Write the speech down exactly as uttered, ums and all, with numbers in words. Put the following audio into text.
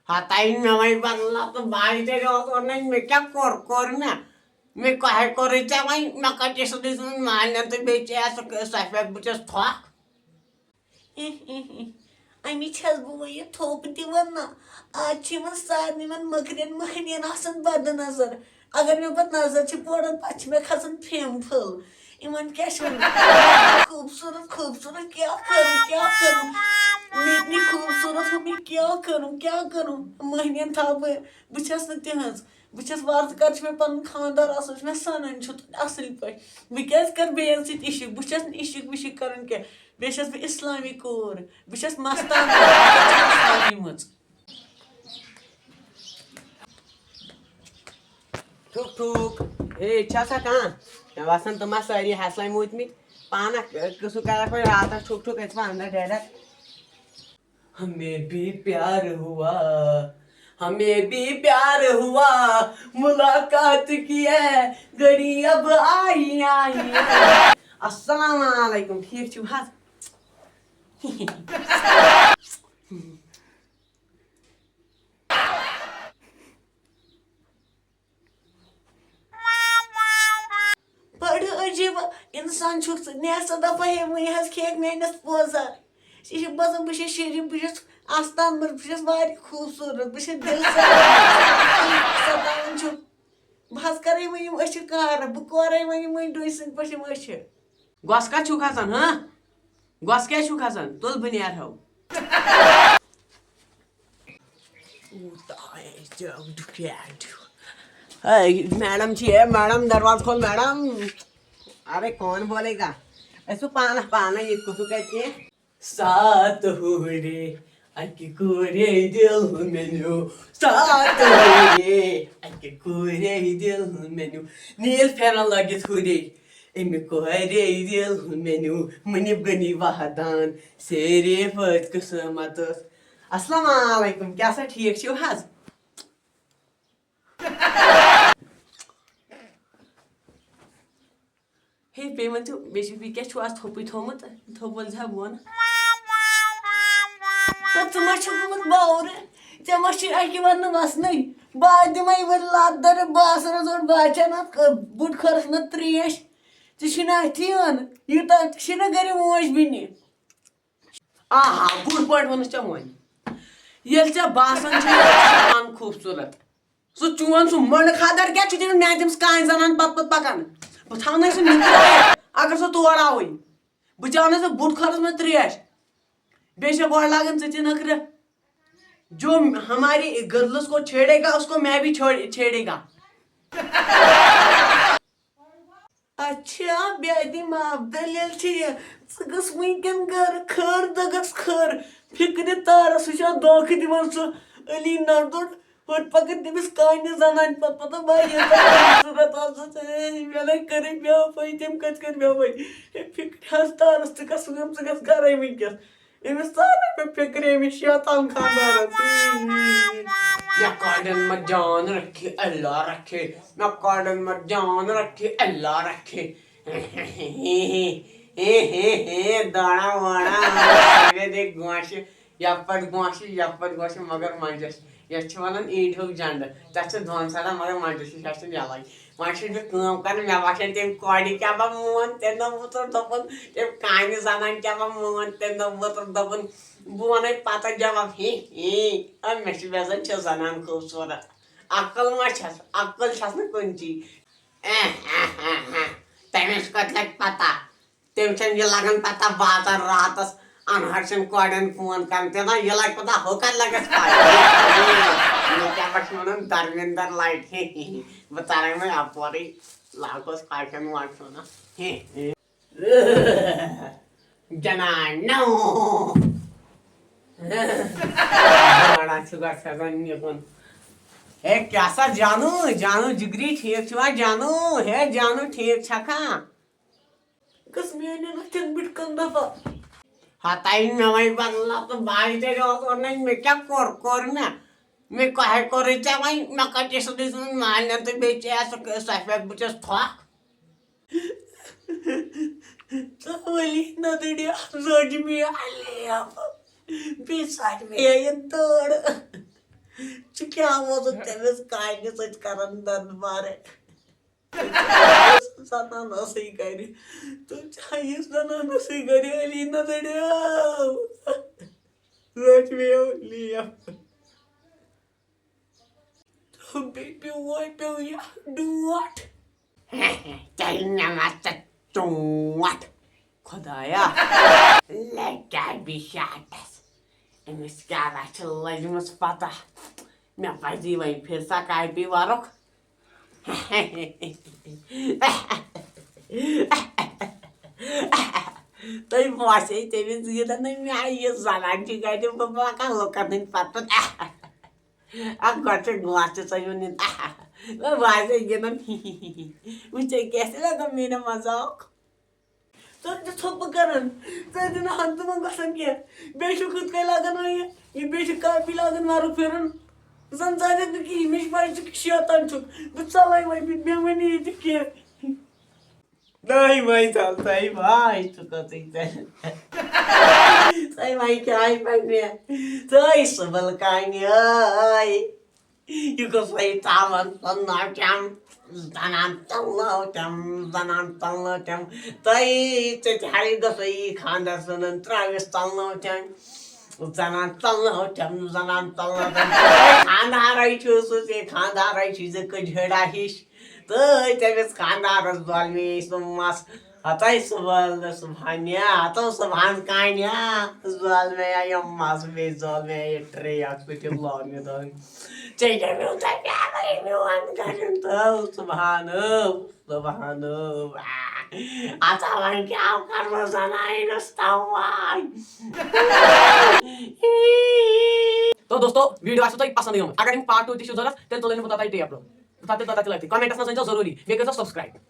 ہتاے مےٚ وۄنۍ بدل تہٕ باجہِ تیٚلہِ اوس اوٚنُے، مےٚ کیٛاہ کوٚر، کوٚر مےٚ؟ مےٚ کیٛاہ کوٚرُے ژےٚ وۄنۍ؟ مےٚ کَتہِ چھُ سُہ دیُتمُت مالنٮ۪ن تہٕ بیٚیہِ ژےٚ سُہ سفید بہٕ چھَس تھۄکھ۔ امی چھَس بہٕ وۄنۍ یہِ تھوٚپ دِوان نا۔ آز چھِ یِمن سارنٕے یِمن مٔکرٮ۪ن مٔہنِین آسان بد نظر۔ اگر مےٚ پتہٕ نظر چھِ پوران، پتہٕ چھِ مےٚ کھسان فیم پھٔل۔ یِمن کیٛاہ چھِ وَنان؟ خوٗبصوٗرت، خوٗبصوٗرت، کیٛاہ کَرُن، کیٛاہ کَرُن؟ مےٚ تہِ خوٗبصوٗرت ہُہ، مےٚ کیٛاہ کَرُن، کیٛاہ کَرُن؟ مٔہنِین تھاو بہٕ، بہٕ چھَس نہٕ تِہٕنٛز۔ بہٕ چھَس وارٕ کَر چھُ مےٚ پَنُن خانٛدار آسان، چھُ مےٚ سَنان چھُ تۄہہِ اَصٕل پٲٹھۍ۔ بہٕ کیٛازِ کَرٕ بیٚیَن سۭتۍ عشق؟ بہٕ چھَس نہٕ عشق وِشق کَران کینٛہہ۔ بیٚیہِ چھَس بہٕ اِسلامی کوٗر، بہٕ چھَس مَستانہٕ، بہٕ چھَس اِسلامی مٔژ۔ ٹھُک ٹھُک۔ ہے، چھا سا کانٛہہ؟ مےٚ باسان، تِم آسہٕ سٲری ہسلے موٗدمٕتۍ۔ پانہٕ قٕصہٕ کرکھ وۄنۍ راتس ٹھُک ٹھُک، أسۍ وۄنۍ اندر ڈایریکٹ۔ ہمیں بھی پیار ہوا، ہمیں بھی پیار ہوا، ملاقات کی ہے گھڑی اب آئی آئی ہے۔ السلام علیکم، ٹھیک چھو حظ؟ بڑٕ عجیٖب اِنسان چھُکھ ژٕ۔ نیر سا دَپہٕ ہے، وۄنۍ حظ کھیٚیَکھ میٛٲنِس پوزار۔ یہِ چھِ باسان، بہٕ چھَس شریٖف، بہٕ چھَس آستان منٛز، بہٕ چھَس واریاہ خوٗبصوٗرت، بہٕ چھَس دِل سان ستاوان چھُکھ۔ بہٕ حظ کَرَے وۄنۍ یِم أچھِ کار، بہٕ کورَے وۄنۍ یِمَے ڈوٗنۍ سٕنٛدۍ پٲٹھۍ یِم أچھِ۔ گۄس کَتھ چھُکھ اَژان، ہاں؟ گۄس کیٛازِ چھُکھ کھسان؟ تُل بہٕ نیرہو۔ اے، میڈم چھِ، اے، میڈم، دروازٕ کھول، میڈم۔ ارے، کون بولے گا؟ اے، سُہ پانہ، پانہ ییٚتہِ کُس کَتہِ کینٛہہ؟ سات ہُرے، اَکہِ کورے دِل مےٚ نیوٗ۔ سات ہُرے، اَکہِ کورے دِل مےٚ نیوٗ۔ نیٖل پھٮ۪رن لٲگِتھ ہُرے، أمۍ کورے دِل مےٚ نیوٗ، مُنِب غنی وحدان، سیرے فٲتۍ قٕسمت ٲس۔ السلام علیکم، کیٛاہ سا ٹھیٖک چھِو حظ؟ ہے، بیٚیہِ ؤنۍ تو، بیٚیہِ چھِ، بیٚیہِ کیٛاہ چھُو آز تھوٚپُے تھوٚمُت؟ تھوٚپ وَلہٕ زِ ہا بۄن۔ تہٕ ژٕ ما چھُکھ گوٚمُت باورٕ؟ ژےٚ ما چھُے اَکہِ وَنہٕ وَسنٕے؟ بہٕ دِمَے وۄنۍ لَتھ دَرٕ، بہٕ آسہٕ روزان بہٕ اَچھا نَتھ بُڈ خٲرَس منٛز ترٛیش۔ ژےٚ چھُے نہ اَتھی یِوان، یوٗتاہ ژےٚ چھُے نہ گرِ موج بیٚنہِ۔ آہا، بوٚڑ پٲٹھۍ ووٚنُس ژےٚ وۄنۍ۔ ییٚلہِ ژےٚ باسان چھُ، یہِ چھُ پانہٕ خوٗبصوٗرت۔ سُہ چون، سُہ مٔنٛڈ خاندار کیٛاہ چھُ تٔمِس، میٛانہِ تٔمِس کانہِ زنان پتہٕ پتہٕ پکان؟ بہٕ تھاونَے سُہ نِکرٲیِتھ، اگر سُہ تور آوٕے۔ بہٕ چاونَے سُہ بُڈ خٲرَس منٛز ترٛیش۔ بیٚیہِ چھےٚ گۄڈٕ لاگان ژٕ تہِ نٔکھرٕ۔ جو ہماری گرلس کو چھیڑے گا، اس کو میں بھی چھوڑ-، چھیڑے گا۔ اچھا، بے دماغ دٔلیٖل چھِ یہِ۔ ژٕ گٔژھ وٕنکٮ۪ن گرٕ، خٲر دٔگس خٲر۔ فِکرِ تارس، سُہ چھا دھوکہٕ دِوان، سُہ علی نردُن؟ ہُتہِ پکان تٔمِس کانہِ زنانہِ پتہٕ، پتہٕ واریاہ خوٗبصوٗرت آسان۔ اے، مےٚ نَے کٔرٕے بے وفٲیی، تٔمۍ کَتہِ کٔر بے وفٲیی؟ ہے، فِکرِ حظ تارس، ژٕ گژھ، ژٕ گژھ گرے وٕنکٮ۪س۔ أمِس تارے مےٚ فِکرِ، أمِس شیطان خاندارس۔ یا کاڈن مت جان رکھے، اللہ رکھے۔ یا کاڈن مت جان رکھے، اللہ رکھے۔ ہے، ہے، ہے، داڑا واڑا، سویرے گوشہِ، یپٲرۍ گوشہِ، یپٲرۍ گوشہِ، مگر منجس، یتھ چھِ ونان اینڈیہُک جنڈٕ۔ تتھ چھِ دۄن سایڈن، مگر منجس چھِ ہیٚچھُن یلے۔ وۄنۍ چھُس بہٕ کٲم کران، مےٚ باسان تٔمۍ کورِ کیٛاہ بہٕ مون، تٔمۍ دوٚپ، وُتُر دوٚپُن، تٔمۍ کانہِ زنانہِ کیٛاہ بہٕ مون، تٔمۍ دوٚپ، وُتُر دوٚپُن، بہٕ ونے پتہ جواب، ہے، ہے، اے، مےٚ چھِ ویزان چھِ زنان خوٗبصوٗرت۔ عقل ما چھس، عقل چھس نہٕ کُنچی۔ اے، اے، اے، اے، تٔمِس کتہِ لگہِ پتہ؟ تٔمۍ چھَنہٕ یہِ لگان پتہ بازر راتس انہر چھَنہٕ کورٮ۪ن فون کران، تہِ دپان، یہِ لگہِ پتہ، ہُہ کتہِ لگٮ۪س پتہ؟ مےٚ کیٛاہ بہٕ چھُس ونان، درمِندر لگہِ۔ بہٕ ژلے وۄنۍ اپورٕے، لاگوس کۄٹھٮ۪ن وۄٹھٮ۪ن۔ جنانو۔ وڑا چھُ گژھان نِکُن۔ ہے، کیٛاہ سا جانو، جانو جگری، ٹھیٖک چھُوا جانو؟ ہے جانو، ٹھیٖک چھکھا؟ گٔژھ میٛانٮ۪ن أچھن بِٹھکَن دَفا۔ ہتاے مےٚ وۄنۍ بدلا تہٕ باجہِ تیٚلہِ اوس اوٚنُے، مےٚ کیٛاہ کوٚر، کوٚر مےٚ؟ مےٚ کیٛاہ کوٚرُے ژےٚ وۄنۍ؟ مےٚ کَتہِ چھُ سُہ دیُتمُت مالنٮ۪ن تہٕ بیٚیہِ ژےٚ سُہ سفید بٕتھِس تھۄکھ؟ ژٕ ؤلی نٔدٕرِ زٲج مےٚ علی اَپہٕ، بیٚیہِ ژَٹہِ مےٚ یہِ دٲر۔ کیٛاہ اوسُکھ تٔمِس کانہِ سۭتۍ کران دنہٕ بارٕ؟ زنان ٲسٕے گرِ۔ تہٕ چاہے یُس زنان ٲسٕے گرِ، علی نہ لڑیو۔ لٔج مےٚ علی۔ تہٕ بیٚیہِ پیوٚو وۄنۍ پیوٚو یہِ ڈوٹھ۔ تیٚلہِ نِمَس ژٕ ٹوٹھ۔ خۄدایا۔ لَگیٛاے بِچارَس۔ أمِس کیٛاہ چھِ لٔجمٕژ پَتہ؟ مےٚ پَزی وۄنۍ پھِر سا کاپی وَرُک۔ تۄہہِ باسے تٔمِس گِنٛدان نہٕ مےٚ یہِ زَنان چھِ گَرِ، بہٕ پَکان لُکَن ہٕنٛدۍ پَتہٕ پَتہٕ۔ اکھ گۄڈٕ چھِ گاسہٕ ژَیُن نیُن۔ وۄنۍ باسے گِنٛدان۔ وٕچھے کیٛاہ چھِ لَگان میٛانٮ۪ن مَزاق۔ ژٕ تہِ ژھۄپہٕ کران، ژٕ تہِ نہٕ ہن تہٕ منٛگ گژھان کینٛہہ۔ بیٚیہِ چھُ کِتھ کٔنۍ لاگان وۄنۍ یہِ، یہِ بیٚیہِ چھُ کاپی لاگان وَرُق پھِرُن۔ زَن زانَکھ نہٕ کِہیٖنۍ، مےٚ چھِ پَے ژٕ کہِ شیطان چھُکھ۔ بہٕ ژَلَے وۄنۍ، مےٚ مےٚ وَنہِ یہِ تہِ کینٛہہ۔ ناے وای ژَل، ژَے وای، ژٕ کَتٕے ژَل۔ ژَے وای کیٛاہ آے پَتہٕ مےٚ؟ ژَے سُبَل کانہِ ٲے۔ یہِ گوٚژھ وۄنۍ تاوَن ژَلناو چَم، زَنان ژَلناو چَم، زَنان ژَلناو چَم۔ تۄہہِ ژےٚ تہِ ہَرٕے گٔژھو یی خانٛدار ژھٕنُن، ترٛٲوِس ژَلناو چَم۔ زَنان ژَلناو چَم، زَنان ژَلناو چَم۔ خانٛدارَے چھُ سُہ ژےٚ، خانٛدارَے چھُے ژےٚ کٔج ہیڑا ہِش۔ تہٕ تٔمِس خانٛدارَس زۄلمے سُہ مَس۔ ہتاے سُبحان، سُبحانیا، ہتو سُبحان کانیا۔ زالمیا یِم مس بیٚیہِ زالمیا یہِ ٹرے اکھ سُہ تہِ لوگ مےٚ دۄن۔ ژےٚ کیٛاہ میون تۄہہِ پیٛارٕے میون کَرُن تہٕ سُبحان، سُبحان۔ اَژا وۄنۍ کیٛاہ کَرٕ بہٕ زَنان یِنَس تَوَے۔ تو دوستو، ویڈیو آسہِ تۄہہِ پسند یِوان، اگر یِم پارٹ ٹوٗ تہِ چھِو ضوٚرتھ، تیٚلہِ تُلٲیِو بہٕ توٚتام ٹیپ برونٛہہ۔ تَتھ تہِ، تَتھ تہِ لٲگتھٕے۔ کمنٹس منٛز ؤنۍزیو ضروٗری، بیٚیہِ کٔرۍزیو سبسکرایب۔